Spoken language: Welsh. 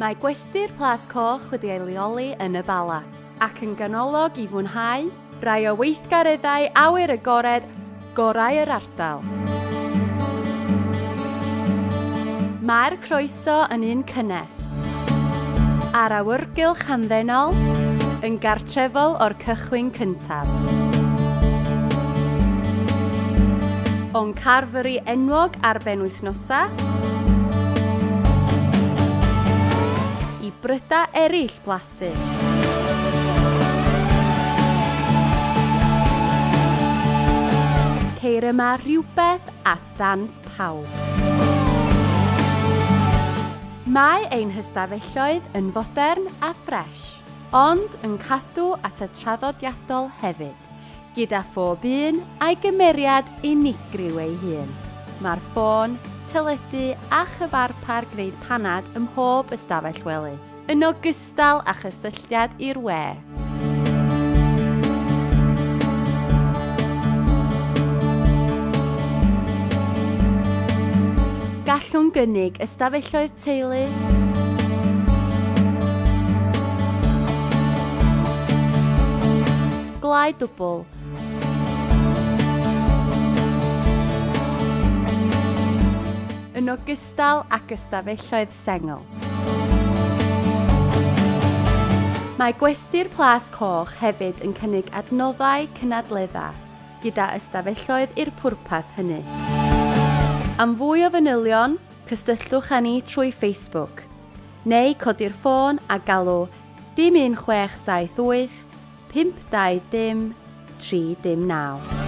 Mae Gwesty'r Plas Coch wedi ei leoli yn y Bala, ac yn ganolog i fwynhau rai o weithgareddau awyr agored gorau yr ardal. Mae'r croeso yn un cynnes, a'r awyrgylch hamddenol yn gartrefol o'r cychwyn cyntaf. O'n carfyri enwog ar benwythnosau, i brydau eraill blasus. Ceir yma rhywbeth at ddant pawb. Mae ein hystafelloedd yn fodern a ffresh, ond yn cadw at y traddodiadol hefyd, gyda phob un a'i gymeriad unigryw ei hun. Mae'r ffôn, teledu a chyfarpar gwneud panad ym mhob ystafell wely, yn ogystal â chysylltiad i'r we. Gallwn gynnig ystafelloedd teulu, gwlâu dwbl, yn ogystal ag ystafelloedd sengl. Mae Gwesty'r Plas Coch hefyd yn cynnig adnoddau cynadledda, gyda ystafelloedd i'r pwrpas hynny. Am fwy o fanylion, cysylltwch â ni trwy Facebook, neu codi'r ffôn a galw dim 1678 520 309.